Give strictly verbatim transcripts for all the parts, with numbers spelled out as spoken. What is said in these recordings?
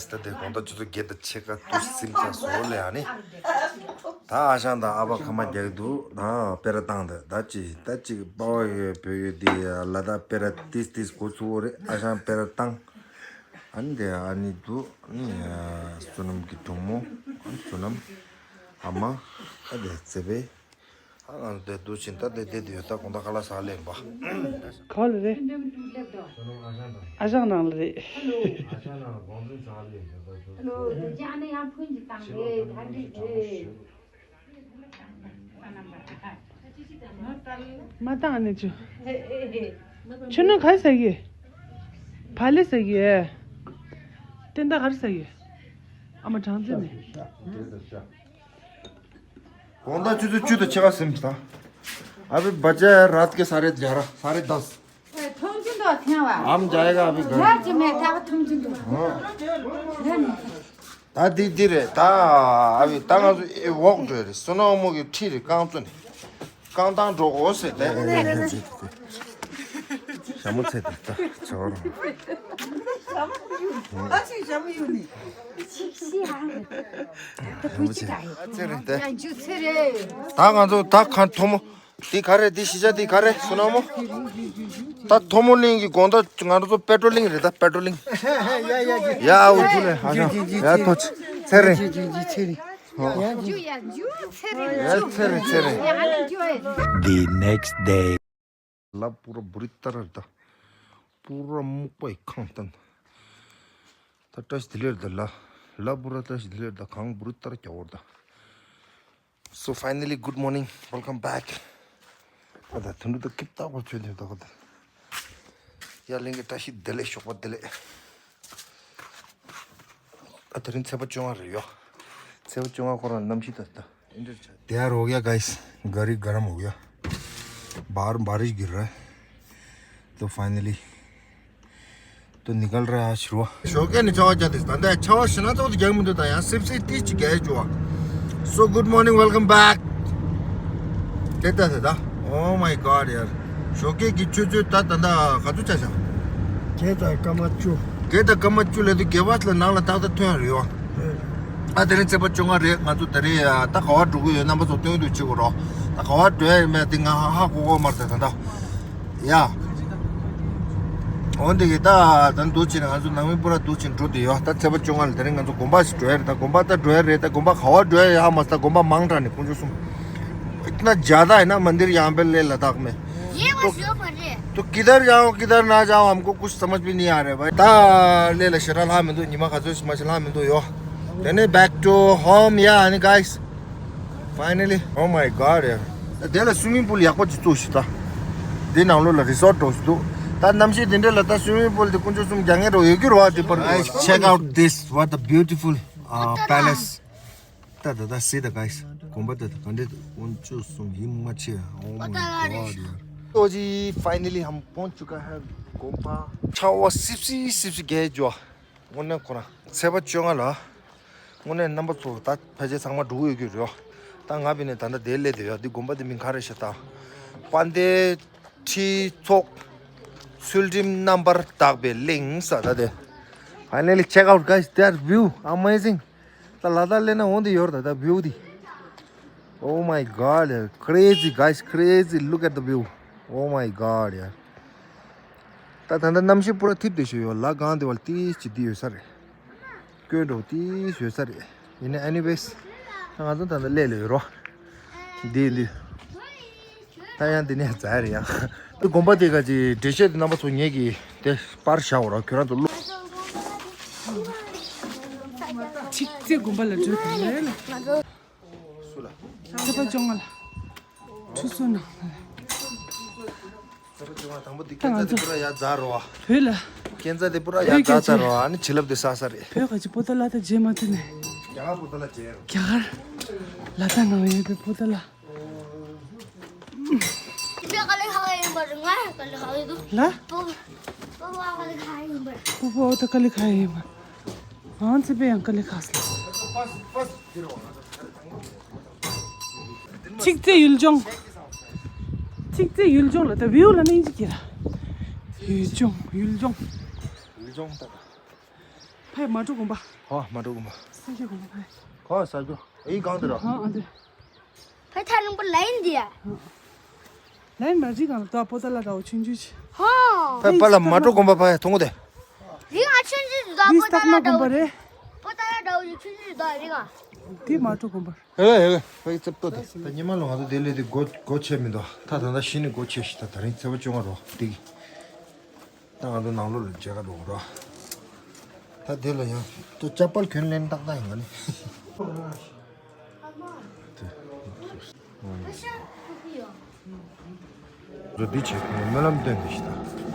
ད་དེ་དགོང་དག་ཆུ་ཚོད་བརྒྱད་དང་ཕྱེད་ཀ་དུས་ཟིན་ཚར་སོང་ལེ། ཨ་ནི་ད་ཨ་ཞང་དང་ཨ་ཕ་ཁ་མ་རྒྱག་གི་འདུག་ད་སྤེ་ར་བཏང་དེ་ད་ཅི་ད་ཅི་པ་བ་ཡོད་བོད་ཡོད་དེ་ལ་ད་སྤེ་ར་ཏིས་ཏིས་གོ་ཚུགས་འོ་རེད། ཨ་ཞང་སྤེ་ར་བཏང་། ཨ་ནི་དེ་ཨ་ནི་འདུག་ཨ་ནི་བསོད་ནམས་ཀྱི་གྲོགས་མོ། ཨ་ནི་བསོད་ནམས་ཨ་མ། ཨ་དེ་བརྩེ་བའི། ཨ་ང་ཚོ་དེ་འདུག་ཕྱིན་ད་དེ་བསྡད་དུ་ཡོད། ད་དགོང་དག་ཁ་ལག་ཟ་ལེན་པ། ག་ལ་རེད། ཨ་ཞང་ནང་ལ་རེད། མ་བཏང་ནས་ཆུ། ཆུ་ནང་ག་རེ་ཟ་གི། བག་ལེབ་ཟ་གི། ཏན་ཏན་ག་རེ་ཟ་གི། ཨ་མ་གྲང་ཚད་ནས། དགོང་དག་ཆུ་ཚོད་བཅུ་དང་ཕྱེད་ཀ་ཟིན་ད། अभी बजा है रात के साढ़े ग्यारह, साढ़े दस। ए, थोमचिन तो थ्यावा। हम जाएगा अभी घर। घर जी में था थोमचिन तो। हाँ। घर में। ད་འདི་འདི་རེད་ད། ཨ་བི་ད་ང་ཚོ་ཨེ་ཝོག་འགྲོ་རེད། བསོད་ནམས་དམུ་གི་ཁྲིད་རེད། རྐང་བཙུགས་ནས་རྐང་ཐང་འགྲོ་གོ་ཟེར་ཏེ། ཞྭ་མོ་ཚེ་དེ་ད་ཆོར། ཨ་ཅེ་ཞྭ་མོ་ཡོད་ནི། ཅིག་ཤི་ཧ། ད་བུ་ཅི་ད་ཡོད། ཚེ་རིང་ཏེ། ཡང་ཇུ་ཚེ་རེད། ད་ང་ཚོ་ད་ཁ་ཐོ་མོ། འདི་ག་རེ། འདི་གཞིས་ཆགས་འདི་ག་རེ། བསོད་ནམས་དམུ། ད་ཐོ་མོ་གླིང་གི་དགོང་དག་ང་རང་ཚོ་པེ་ཏྲོ་ལིང་རེད་ད། པེ་ཏྲོ་ལིང་། ཡ་ཡ་ཡ། ཡ་འུ་ཐུག་ནས་ཧ་ཤང་། ཡ་ཐོ་ཆི་ཚེ་རིང་། ཚེ་རིང་། ཇུ་ཡ་ཇུ་ཚེ་རིང་། ཡ་ཚེ་རིང་ཚེ་རིང་། ཡ་ཇུ་ཨེ། The next day. ལ་པུ་ར་བུ་རི་ཏར་རེད་ད། པུ་ར་སྨུག་པ་ཡི་ཁང་སྟན། ད་བཀྲ་ཤིས་བདེ་ལེགས་རེད་ད། ལ་ལ་པུ་ར་བཀྲ་ཤིས་བདེ་ལེགས་རེད་ད། གངས་བུ་རི་ཏར་རྒྱ་བོར་ད། So finally, good morning, welcome back. ཨ་ད་དུད་འགྲོ་ད་ཀིབ་ཏག་པར་བྱོས་དུས་ད་ག་ད། ཡ་གླིང་གི་བཀྲ་ཤིས་བདེ་ལེགས། ཞོགས་པ་བདེ་ལེགས། ཨ་དེ་རིང་ཚེས་པ་བཅོ་ལྔ་རེད་ཡོ། ཚེས་པ་བཅོ་ལྔ་ཁོ་རང་གནམ་གཤིས་ད་ད། तैयार हो गया गाइस, गाड़ी गर्म हो गया, बाहर बारिश गिर रहा है। तो finally तो निकल रहा है आज शुरुआत। ཞོགས་ཀས་ནས་ཆར་པ་རྒྱག་དེ། ད་ལྟ་ཆར་པ་ཞེ་ན་ཙོག་ཏུ་རྒྱག་མི་འདུག་ད་ཡང་སིབ་སིབ་ཏིས་ཅིག་རྒྱག་ཡ་བྱུང་བ། So good morning, welcome back. དེ་ལྟ་དེ་ད། Oh my God ཡར། ཞོགས་ཀས་ཀྱི་ཆུ་ཚོད་ད་ད་ལྟ་ག་ཚོད་ཆགས་ཤག་བརྒྱད་དང་སྐར་མ་བཅུ། བརྒྱད་དང་སྐར་མ་བཅུ་ལབ་དུས་བརྒྱད་པ་ལ་ནང་ལ་ཏག་ཏག་ཐོན་ཡ་རེད་བ། ཨ་དེ་རིང་ཚེས་པ་བཅོ་ལྔ་རེད། ང་ཚོ་ད་རེས་ད་ག་བ་འགྲོ་གི་ཡོད། རྣམ་པ་ཚོ་སྟོན་དུས་བྱེད་དགོས་རོགས། ད་ག་བ་འགྲོ་ཡ་ཡིན་མེད་དེ་ང་ཧ་ཧ་གོ་གོ་མ་རེད་ད་ད། ཡ། འོན་ཏེ་གི་ད་ད་འདུག་ཕྱིན་ང་ཚོ་ནང་མི་པུ་ར་འདུག་ཕྱིན་འགྲོ་དེ་ཡོད། ད་ཚེས་པ་བཅོ་ལྔ་ལ་དེ་རིང་ང་ཚོ་དགོན་པ་ཞིག་འགྲོ་ཡ་རེད། ད་དགོན་པ་ད་འགྲོ་ཡ་རེད། ད་དགོན་པ་ག་བ་འགྲོ་ཡ་ཡོད་ཧ་མ་སོང་། ད་དགོན་པ་མང་དྲགས་ནས་དཀོན་མཆོག་གསུམ། इतना ज़्यादा है ना मंदिर यहाँ पे लेह लद्दाख में। ये बस यो पर रे। तो किधर जाओ किधर ना जाओ हमको कुछ समझ भी नहीं आ रहा है भाई। ད་ལས་ལ་ཞེ་དྲག་ལྷག་མི་འདུག་ཉི་མ་ག་ཚོད་ཞིག་མ་ཞིག་ལྷག་མི་འདུག་ཡོད། དེ་ནས་back to home ཡ། ཨ་ནི་guys, finally, oh my God ཡ། དེ་ལ་swimming pool ཡག་པོ་ཅིག་བཙུགས་ཤིག་ད། དེ་ནང་ལོགས་ལ་resort འདྲ་བོ་ཞིག་འདུག་ད་གནམ་གཤིས་དེ་འདྲ་ལ་ད་swimming pool དེ་དཀོན་མཆོག་གསུམ་རྒྱག་མཁན་འདྲ་བོ་ཡོད་ཀྱི་རེད་བ། དེ་པར། Guys, check out this, what a beautiful, uh, palace. ད་ད་ད་སི་ད་guys, དགོན་པ་ད་ད་ག་འདྲ་འདུག་དཀོན་མཆོག་གསུམ་ཡིད་མ་ཆེས། Oh my God ཡ། तो जी finally हम पहुंच चुका है गोम्पा। ཆར་པ་སིབ་སིབ་སིབ་སིབ་རྒྱག་འགྲོ། དངོས་གནས་ཁོ་རང་ཚེས་པ་བཅོ་ལྔ་ལ། དངོས་གནས་རྣམ་པ་ཚོ་ད་ཕལ་ཆེར་ཚང་མ་འགྲོ་གི་ཡོད་ཀྱི་རེད། ད་ང་བི་ནས་ད་ལྟ་དེར་སླེབས་བསྡད་ཡོད། འདི་དགོན་པ་འདི་མིང་ག་རེ་ཞེས་ད། དཔལ་ལྡན་ཁྲི་ཚོགས་ཚུལ་ཁྲིམས་རྣམ་པར་དག་པའི་གླིང་ཟེར་ད་དེ། Finally check out guys, their view amazing. ད་ལ་དྭགས་སླེབས་ན་འོང་དེ་ཡོད་རེད་ད། ད་view འདི། Oh my God ཡ། Crazy guys, crazy, look at the view. Oh my God ཡ། ད་ད་ལྟ་གནམ་གཤིས་པུ་ར་འཐིབས་བསྡད་ཤག་ཡོད། ལ་གང་དེ་བ་ལ་ཏིས་ཅིག་འདི་ཡོད་ས་རེད། སྐྱོན་འགྲོ་ཏིས་ཡོད་ས་རེད། ཡིན་ནའི་anyways ད་ང་ཚོ་ད་ལྟ་སླེབས་ལ་ཡོད་རོ། འདི་འདི། ད་ཡང་འདི་ནས་འཛའ་རེད་ཡང་། དགོན་པ་དེ་ག་ཅིག་འགྲེལ་བཤད་དེ་རྣམ་པ་ཚོ་ངེད་ཀྱིས་དེ་པར་བཞག་འོ་ར། ཁྱོད་རང་ཚོ་ཀློག་ཁྲིག་རྩེ་དགོན་པ་ལ་འགྲོ་དགོས་རེད་ལ། སུ་ལ། ཚེས་པ་བཅོ་ལྔ་ལ། ཁྲུས་གསོལ་གནང་། ཚེས་པ་བཅོ་ལྔ་དང་པོ་དེ་ད་ང་ཚོ་སྐྱེ་འཚར་དེ་པུ་ར་ཡར་འཛེགས་རོ། བོད་ལ། སྐྱེ་འཚར་དེ་པུ་ར་ཡར་བོད་སྐད་འཛེགས་ཚར་ཆེ་རོ། ཨ་ནི་བྱིན་རླབས་དེ་བསགས་ས་རེད། བོད་ཁ་ཅིག་པོ་ཏ་ལ་ད་མཇལ་མ་ཐུབ་ནས། རྒྱ་གར་པོ་ཏ་ལ་མཇལ་རོ། རྒྱ་གར། ལ་དྭགས་ནང་ཡོད་པའི་པོ་ཏ་ལ། དེ་དཀའ་ལས་ཁག་ཡིན་པ་རེད། ང་ཡང་དཀའ་ལས་ཁག་ཡོད་དོ། ལ། པོ། པོ་པོ་དཀའ་ལས་ཁག་ཡིན་པ། པོ་པོ་ད་དཀའ་ལས་ཁག་ཡིན་པ། ཨང་ཚེ་པེ་ཡང་དཀའ་ལས་ཁག་སོང་། ཁྲིག་རྩེ་ཡུལ་ལྗོངས། ཁྲིག་རྩེ་ཡུལ་ལྗོངས་ལ་ད་view ལ་ནིང་ཅིག་གི་ར། ཡུལ་ལྗོངས་ཡུལ་ལྗོངས། ཡུལ་ལྗོངས་ད། ཕའི་མ་འགྲོ་དགོན་པ། ཧོ་མ་འགྲོ་དགོན་པ། ས་སྐྱ་དགོན་པ་ཕའི། ཧོ་ས་སྐྱ་ཨེ་གང་དེ་ར། ཧོ་ཨ་དེ། ཕའི་ཐ་ལུང་པ་ལ་ཡིན་དེ་ཡ། ལ་ཡིན་མ་རི་གང་ལ་ཏོ་པོ་ཏ་ལ་འདྲ་བོ་ཆུང་ཆུང་ཆེ། ཧོ། ཕའི་པ་ལ་མ་འགྲོ་དགོན་པ་ཕའི་མཐོང་གོ་དེ། རི་གང་ཆུང་ཆུང་ཞིག་འདུག་རི་པོ་ཏ་ལ་འདྲ་བོ། པོ་ཏ་ལ་འདྲ་བོ་ཆུང་ཆུང་ཞིག་འདུག་རི་གང་། དེ་མ་འགྲོ་དགོན་པ། ཧེ་ཧེ་ཧེ་ཕའི་ཙེབ་ཏོ་དེ། ད་ཉི་མ་ལོ་ང་ཚོ་དེ་ལས་དེ་སྒོ་སྒོ་ཕྱེ་མི་འདུག་ད་ད་ད་གཞི་ནས་སྒོ་ཕྱེ་ཞིག་ད་ད་རིང་ཚེས་པ་བཅོ་ལྔ་རོ་དེ་གི། ད་ང་ཚོ་ནང་ལོགས་ལ་མཇལ་ཁ་འགྲོ་གི་རོ། ད་དེ་ལ་ཡང་ད་ཅ་པལ་གྱོན་ལེན་ཏག་ཏག་ཡིན་ག་ནི། འགྲོ་འདི་བྱེད་སྨོན་ལམ་སྟོན་པའི་ཞིག་དང་།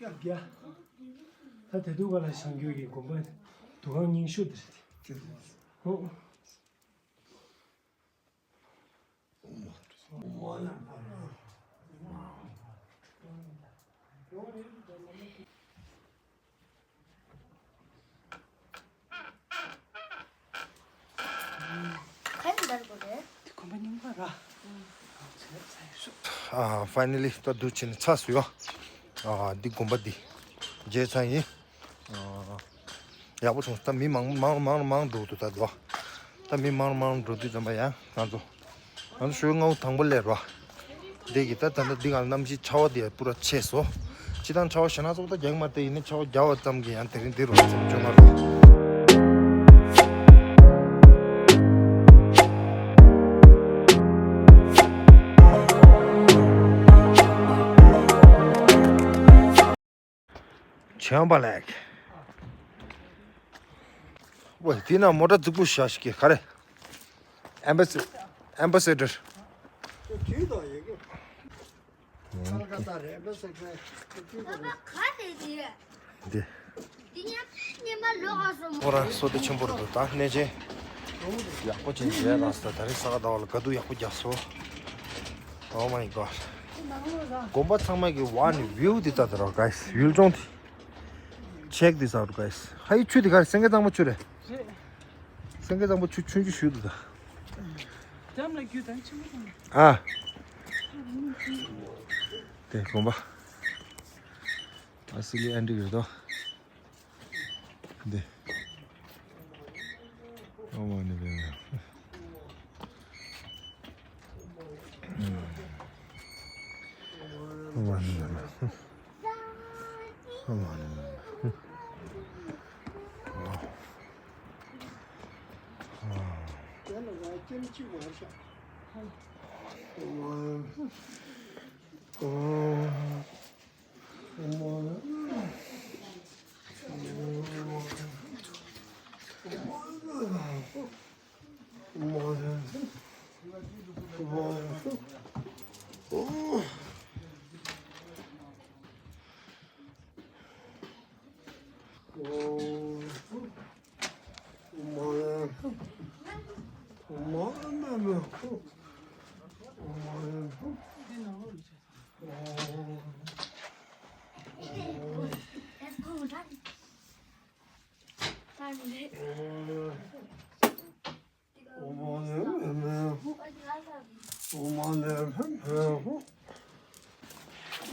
རྒྱ་རྒྱ། ད་དེ་དུས་ག་ལ་བཞེངས་རྒྱུ་ཡི་དགོན་པ་འདུ་ཁང་རྙིང་ཤོས་དེ་རེད། ཧོ། ཨ་ཕའི་ནལ་ལི་ད་འདུག་བྱས་ནས་ཚར་སོང་ཡ། ཨ་འདི་དགོན་པ་འདི་མཇལ་ཚར་ཡིན། ཨ་ཡག་པོ་བྱུང་། ད་མི་མང་མང་མང་མང་འགྲོ་འདུག་ད་འདུག་ད་མི་མང་མང་འགྲོ་དུས་ཙམ་པ་ཡང་ང་ཚོ་ང་ཚོ་ཞོགས་སྔ་པོ་དང་པོ་སླེབས་རོ། འདི་གི་ད་ད་ལྟ་འདི་ག་ལ་གནམ་གཤིས་ཆར་པ་དེ་པུ་ར་ཆེ་སོ། སྤྱིར་བཏང་ཆར་པ་ཞེ་ན་ཙོག་ད་རྒྱག་མ་དེ་ཡིན་ནི་ཆར་པ་རྒྱག་པ་ཙམ་གྱིས་ཡང་དེ་རིང་འདི་རུ་ཙམ་བྱུང་ང་རོ། བྱམས་པ་ལགས། ཝེ་དེ་ན་མོ་ཊ་རྫིག་པོ་ཞིག་གི་ག་རེ། ཨེམ་བྷ་སི་ཨེམ་བྷ་སེ་ཌར། དུས་དང་ཡི་གེ། ཚང་ཀ་ཏ་རེད་པ་སེ་ཀ་རེད་དུས་དང་ཡི་གེ། འདི། འདི་ཉམས་ཉམས་པ་ལོག་ཨ་སོ་མོ། ཁོ་རང་བསོད་བདེ་ཆེན་པོ་རེད་འདུག་ད་གནས་ཆེན་ཡག་པོ་ཅིག་མཇལ་ག་ས། ད་རེས་ས་ག་ཟླ་བ་ལ་དགའ་སྡུག་ཡག་པོ་རྒྱག་སོང་། Oh my god། དགོན་པ་ཚང་མ་གི་ཝ་ནི་ཝིའུ་འདི་ལྟ་དེ་རོ་གའི་སི། ཡུལ་ལྗོངས་འདི། Check this out, guys. ཧ་ཡི་ཆུ་འདི་ག་རེ། སེང་གེ་གཙང་པོ་ཆུ་རེད། རེད། སེང་གེ་གཙང་པོ་ཆུ་ཆུང་ཆུང་ཞིག་འདུག་ད། འགྲམ་ལ་རྒྱུ་དང་ཆེན་པོ་དང་། ཨ། དེ་དགོན་པ། ཨ་སི་ལི་ཨན་ཌི་རེད་དོ། འདི། ཨོ་མ་ཎི་པདྨེ། ཨོ་མ་ཎི་པདྨེ། ཨོ་མ་ཎི་པདྨེ། ཨོ། ཨོ།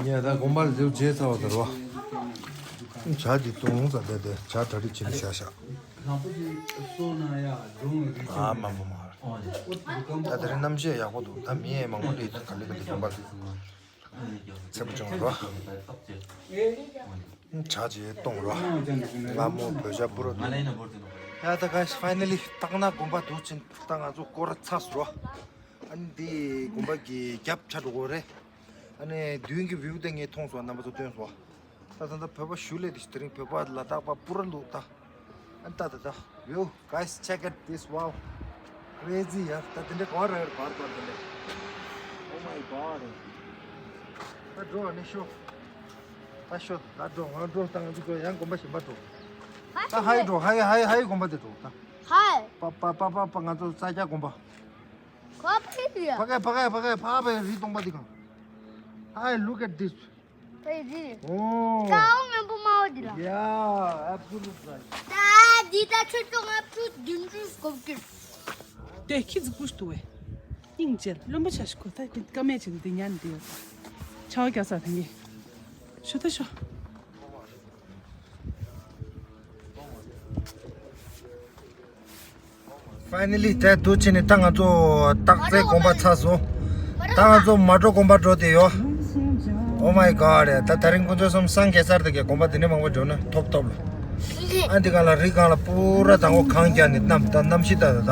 ངས་ད་དགོན་པ་ལ་འདིར་མཇལ་ཚར་བ་དེ་རེད་བ། ཇ་འདི་བཏུང་ཚར་བསྡད་དེ་ཇ་གྲ་སྒྲིག་བྱེད་ནས་བཞག་བཞག་ཨ་མ་མ་མ། ད་དེ་རིང་གནམ་གཤིས་ཡག་པོ་འདུག་ད་མི་ཡང་མང་པོ་སླེབས་འདུག་ག་ལེ་ག་ལེ་དགོན་པ་ལ། ཚེ་པོ་ཅུང་རོ། ཇ་ཇེ་གཏོང་རོ། ང་མོ་བོད་ཇ་པུ་རོ་འདུག་ཡ་ད་ག་ཕའི་ནལ་ལི་སྟག་སྣ་དགོན་པ་འདུག་ཕྱིན་ད་ང་ཚོ་སྐོར་ར་ཚར་སོང་རོ། ཨ་ནི་འདི་དགོན་པ་གི་རྒྱབ་ཆ་འགྲོ་གོ་རེད། ཨ་ནི་མདུན་གྱི་བིའུ་དེ་ངས་མཐོང་སོང་། རྣམ་པ་ཚོ་སྟོན་སོང་། ད་ད་ད་བོད་པ་ཞུ་ལས་དེ་དེ་རིང་བོད་པ་ལ་དྭགས་པ་པུ་ར་འདུག་ད། ཨ་ད་ད་ད། Yo, guys, check it this. Wow. Crazy, yeah. ད་དེ་འདྲ་ག་རེ་རེད་བར་བར་དེ་འདྲ། Oh my god. ད་འགྲོ་ཨ་ནི་ཤོ། ད་ཤོ། ད་འགྲོ་ང་འགྲོ། ད་ང་ཚོ་འགྲོ། ཡང་དགོན་པ་གཞན་པ་འགྲོ། ད་ཧའི་འགྲོ། ཧའི་ཧའི་ཧའི་དགོན་པ་དེ་འགྲོ་ད། ཧའི། པ་པ་པ་པ་པ་ང་ཚོ་ས་སྐྱ་དགོན་པ། ཁོ་ཕ་གི་ཡ། ཕ་གི་ཕ་གི་ཕ་གི་ཕ་བའི་རི་སྟོང་པ་འདི་གང་། Hi, look at this. Hey, this. Oh. Kau ngempu mau dila. Yeah, absolutely right. Ta dita chuchu ngap chu dinju skopkir. དེ་ཁྱི་ཙི་པུ་ཏུ་བས། སྙིང་རྗེ་ལ་རློན་པ་ཆ་ཞིག་གོ། ད་ཀ་མེད་ཅིག་འདི་ཉན་འདི་ཡོད། ཆ་བ་རྒྱག་ས་དང་གི། ཤོ་ད་ཤོ། Finally, དེ་དུས་ཕྱིན་ནས་ད་ང་ཚོ་སྟག་རྩེ་དགོན་པ་ཚར་སོང་། ད་ང་ཚོ་མ་འགྲོ་དགོན་པ་འགྲོ་བསྡད་ཡོད། Oh my god. ད་དེ་རིང་ཁོང་ཚོ་གསུམ་སངས་རྒྱས་ཚར་དེ་གའི་དགོན་པ་དེ་ནས་མང་པོ་འགྲོ་ན་ཐོབ་ཐོབ་ལ། ཨ་འདི་གང་ལ་རི་གང་ལ་པུ་ར་དང་པོ་གང་རྒྱག་ནས་གནམ་ད་གནམ་གཤིས་ད་ད་ད།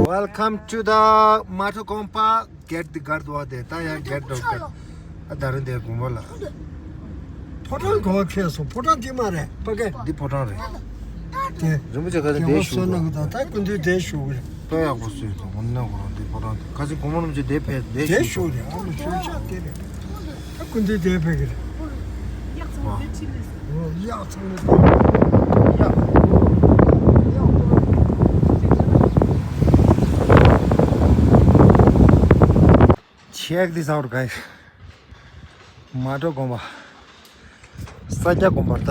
Welcome to the Mato Kompa. གེཊ་འདི་སྒར་འདུག་བ། དེ་ད་ཡང་གེཊ་འགྲོ་གེཊ། ཨ་ད་རིང་དེ་དགོན་པ་ལ། ཕོ་བྲང་གོ་ཁེལ་སོང་། ཕོ་བྲང་འདི་མ་རེད་པ་གེ། འདི་ཕོ་བྲང་རེད། དེ་རིན་པོ་ཆེ་ག་ཚོད་དེ་བཞུགས་དགོས། ད་ཀུན་འདུས་དེ་བཞུགས་རེད། དཔེ་ཡག་པོ་བཟོས་འདུག་དངོས་གནས་ཁོ་རང་འདི་ཕོ་བྲང་དེ་ག་ཚོད་དགོན་པ་རིན་པོ་ཆེ་དེ་ཕེབས་དེ་དེ་བཞུགས་བཞུགས་རེད། ཨ་མ་ཤོད་ཤག་དེ་རེད། ད་ཀུན་འདུས་དེ་ཕེབས་ཀྱི་རེད། གཡག་ཚང་མ་གཡག་གཡག་Check this out, guys. མ་འགྲོ་དགོན་པ། ས་སྐྱ་དགོན་པར་ད།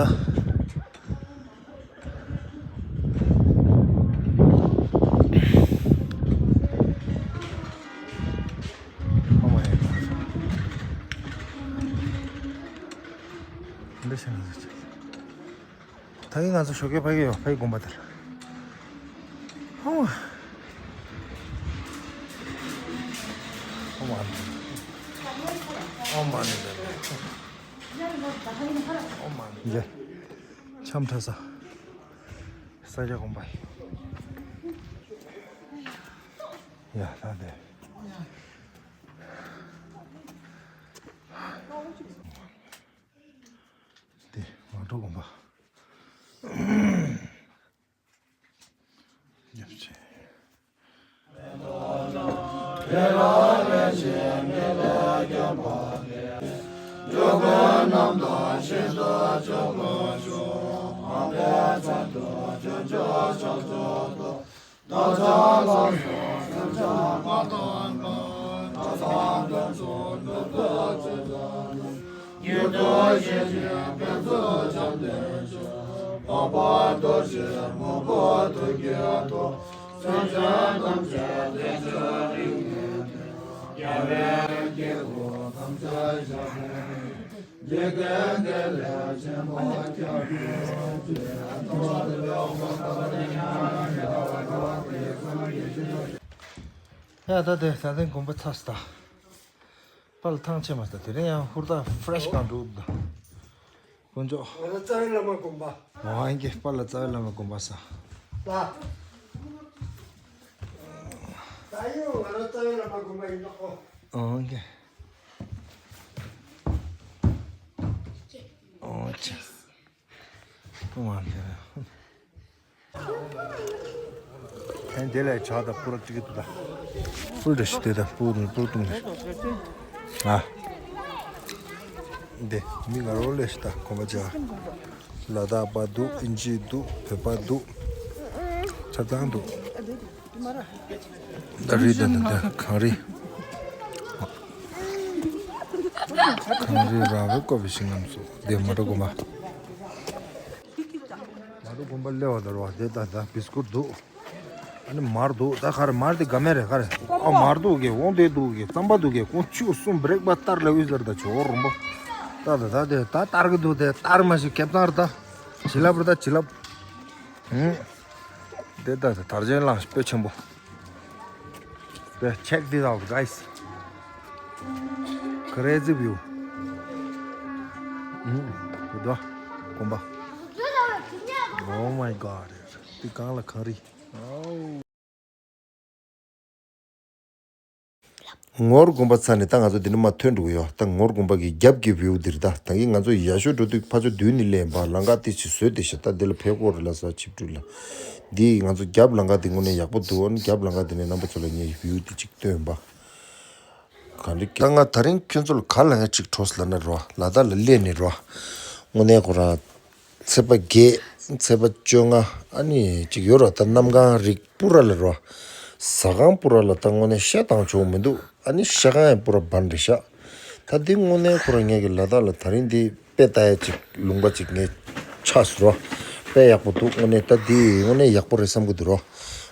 འདི་ཤེས་ན་ཟེར་ཅིག་ད་གིན་ང་ཚོ་ཞོགས་ཀས་ཕ་གི་ཡོད། ཕ་གི་དགོན་པ་དེར། ཧོ། ཧོ་མ་ནི། ཧོ་མ་ནི། ཧོ་མ་ནི། འཇེ། འཆམ་ཕྲ་ས། ས་སྐྱ་དགོན་པ་ཡིན། ཡ་ད་དེ། དེ་མ་འགྲོ་དགོན་པ། ཡབ་ཆེ། ཡ་ད་དེ་ད་ཐེངས་དགོན་པ་ཚར་སོང་ད། པཱ་ལགས་ཐང་ཆད་མ་སོང་། དེ་རིང་ཡང་ཧུར་ཐག་ཕེ་རེ་ཤི་གང་འདུག་ད། དཀོན་མཆོག་ང་རང་རྩ་བའི་བླ་མ་དགོན་པ། འོ་ཨང་ཀེ་པཱ་ལགས་རྩ་བའི་བླ་མ་དགོན་པ་ས། ད། ད་ཡོད་ང་རང་རྩ་བའི་བླ་མ་དགོན་པ་ཡིན་ནོ། འོ་ཨང་ཀེ། འོ་ཅི། འོ་ཨང་ཀེ། ཨན་དེ་ལས་ཇ་དང་པུ་ར་ཏི་ཀི་ཏུ་ད། ཕུལ་འདྲ་ཞིག་དེ་དང་པུ་ར་པུ་ར་ཏུང་ལས། ཨ། འདི་མི་ག་རོ་ལས་ཞིག་ད་གོམ་པ་ཇ། ལ་དྭགས་པ་འདུག་ཨིན་ཇི་འདུག་བོད་པ་འདུག་ཆ་ཚང་འདུག་ད་རི་ད་ད་ད་གངས་རི། གངས་རི་ར་བས་བསྐོར་བའི་ཞིང་ཁམས་སུ་འདི་མ་འགྲོ་དགོན་པ། མ་འགྲོ་དགོན་པ་སླེབས་པ་ད་རོ་དེ་ད་ད་བི་སི་ཀུར་འདུག་ཨ་ནི་མར་འདུག་ད་ག་རེ་མར་དེ་ག་མེད་རེད་ག་རེ། ཨ་མར་འདུག་གེ་འོང་དེ་འདུག་གེ་རྩམ་པ་འདུག་གེ་ཁོང་ཆུ་གསུམ་བྷི་རེག་ཕ་སི་ཊི་ལ་དབུལ་ཟེར་ད་ཇོ་བོ་རོང་པོ། ད་ད་ད་དེ་ད་ལྟར་གི་འདུག་དེ་ལྟར་མ་ཞིག་ཁེབས་ལྟར་ད། བྱིན་རླབས་རེད་ད་བྱིན་རླབས། ཨུམ། དེ་ད་དེ་དར་ཆེན་ལངས་དཔེ་ཆེན་པོ། དེ་check this out, guys. Crazy view. ཨུམ། དེ་ད་དགོན་པ། Oh my God. དེ་གང་ལ་གངས་རི། ངོར་དགོན་པ་ཚར་ནས་ད་ང་ཚོ་འདི་ནས་མར་ཐོན་འགྲོ་གི་ཡོད། ད་ངོར་དགོན་པ་གི་རྒྱབ་ཀྱི་view འདི་རེད། ད་ད་གིན་ང་ཚོ་ཡར་ཤོག་འགྲོ་དུས་ཕར་ཕྱོགས་མདུན་ནས་སླེབས་པ་ལམ་ཁ་དེ་ཅིག་བཟོས་བསྡད་ཤག་ད་འདི་ལ་ཕེབས་དགོས་རེད་ལབ་ས་ཆིབས་སྒྲིག་ལ། འདི་ང་ཚོ་རྒྱབ་ལམ་ཁ་དེ་དངོས་གནས་ཡག་པོ་འདུག་ཨ་ནི་རྒྱབ་ལམ་ཁ་དེ་ནས་རྣམ་པ་ཚོ་ལ་ངས་view དེ་ཅིག་སྟོན་པ། ག་འདྲ་ད་ང་ད་རིང་ཁྱོད་ཚོ་ལ་ག་ལ་ཡང་ཅིག་འཕྲོས་ལབ་ན་རོ། ལ་དྭགས་ལ་སླེབས་ནས་རོ། དངོས་གནས་ཁོ་རང་ཚེས་པ་བརྒྱད། ཚེས་པ་བཅོ་ལྔ། ཨ་ནི་ཅིག་ཡོད་རོ། ད་གནམ་གང་རིག་པུ་ར་ལ་རོ། ཟ་ཁང་པུ་ར་ལ་ད་དངོས་གནས་ཤ་བཏང་ཆོག་མི་འདུག་ཨ་ནི་ཤ་ཁང་ཡང་པུ་ར་བན་རེད་ཤག་ད་འདི་དངོས་གནས་ཁོ་རང་ངས་ཀྱི་ལ་དྭགས་ལ་ད་རིང་འདི་དཔེ་ལྟ་ཡ་ཅིག་ལུང་པ་ཅིག་ངས་ཆགས་སོང་རོ། དཔེ་ཡག་པོ་འདུག་དངོས་གནས་ད་འདི་དངོས་གནས་ཡག་པོ་རེད་བསམ་གི་འདུག་རོ།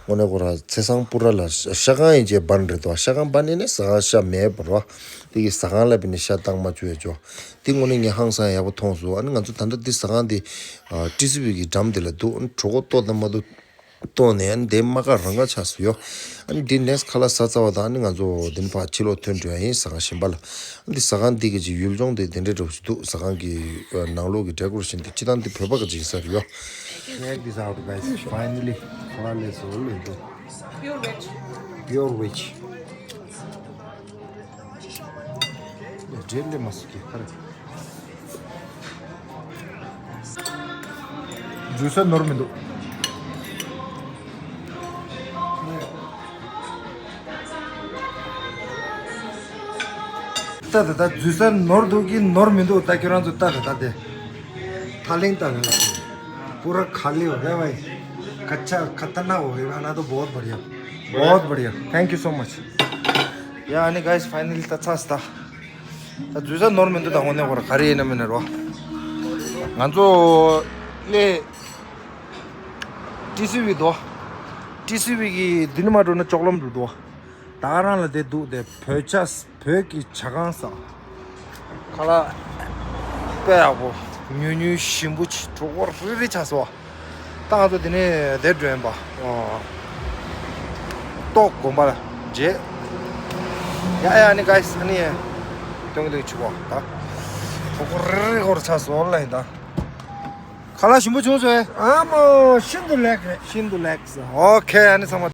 དངོས་གནས་ཁོ་རང་ཚེས་བཟང་པུ་ར་ལ་ཤ་ཁང་ཡིན་ཅེས་བན་རེད་དོ། ཤ་ཁང་བན་ནི་ནི་ཟ་ཁང་ཤ་མེད་པ་རོ། དེ་གི་ཟ་ཁང་ལ་བི་ནི་ཤ་བཏང་མ་བཅུག་ཡ་ཅོ། དེ་དངོས་གནས་ངས་ཧང་སང་ཡག་པོ་མཐོང་སོང་། ཨ་ནི་ང་ཚོ་ད་ལྟ་འདི་ཟ་ཁང་འདི་ཨ་ཊི་སི་ཝི་གི་འགྲམ་དེ་ལ་འདུག་ཨ་ནི་གྲོད་ཁོག་ལྟོགས་དང་མ་གཏོགས་ལྟོགས་ནས་ཨ་ནི་དེ་མ་ཁ་རང་ཁ་ཆགས་སུ་ཡོད། ཨ་ནི་འདི་next ཁ་ལག་ཟ་ཚར་བ་དང་ཨ་ནི་ང་ཚོ་འདི་ནི་ཕར་ཕྱི་ལོགས་ཐོན་འགྲོ་ཡ་ཡིན། ཟ་ཁང་གཞན་པ་ལ། ཨ་ནི་འདི་ཟ་ཁང་འདི་གི་ཅིག་ཡུལ་ལྗོངས་དེ་དེ་འདྲའི་འདྲ་བོ་ཞིག་འདུག་ཟ་ཁང་གི་ཨ་ནང་ལོགས་ཀྱི་decoration་དེ་སྤྱིར་བཏང་འདི་བོད་པ་གི་ཅིག་ས་རེད་ཡོད། Check this out, guys. Finally, halal is all in the pure veg. Pure veg. འབྲས་ལེ་མ་སུ་ཀེ་ཁར། འཇུ་ས་ནོར་མི་འདུག་ད་ད་ད་འཇུ་ས་ནོར་འདུག་གི་ནོར་མི་འདུག་ད་ཁྱོད་རང་ཚོ་ད་ད་ད་དེ། थालिंग तक है। पूरा खाली हो गया भाई। कच्चा खतरनाक हो गया, खाना तो बहुत बढ़िया। बहुत बढ़िया। Thank you so much. ཡ་ཨ་ནི་guys, finally ད་ཚར་སོང་ད། ད་འཛུལ་ས་ནོར་མི་འདུག་ད་དངོས་གནས་ཁོ་ར་ག་རེ་ཡིན་ན་མིན་ན་རོ། ང་ཚོ་ལས་ཊི་སི་ཝི་དོ། ཊི་སི་ཝི་གི་འདི་ནས་མར་འགྲོ་ན་ལྕོག་ལམ་རུ་དོ། ད་ག་རང་ལ་དེ་འདུག་དེ་བོད་ཇ། བོད་ཀྱི་ཇ་ཁང་ཟེར། ཁ་ལག་དཔེ་ཡག་པོ། ཉུང་ཉུང་ཞིམ་པོ་ཅིག་གྲོད་ཁོག་རིལ་རིལ་ཆགས་སོང་བ། ད་ང་ཚོ་དེ་ནས་དེར་འགྲོ་ཡིན་པ། ཨོ། ཏོག་དགོན་པ་ལ་མཇལ། ཡ་ཡ་ཨ་ནི་guys, ཨ་ནི་སྟོན་གི་འདུག་ཆུ་བ་ད། གྲོད་ཁོག་རིལ་རིལ་ཁོ་ར་ཆགས་སོང་ལ་ཡིན་ད། ཁ་ལག་ཞིམ་པོ་བྱུང་སོང་ཨེ། ཨ་མོ་ཤིན་ཏུ་ལེགས་རེད། ཤིན་ཏུ་ལེགས། ཨོ་ཁེ། ཨ་ནི་ཚང་མ་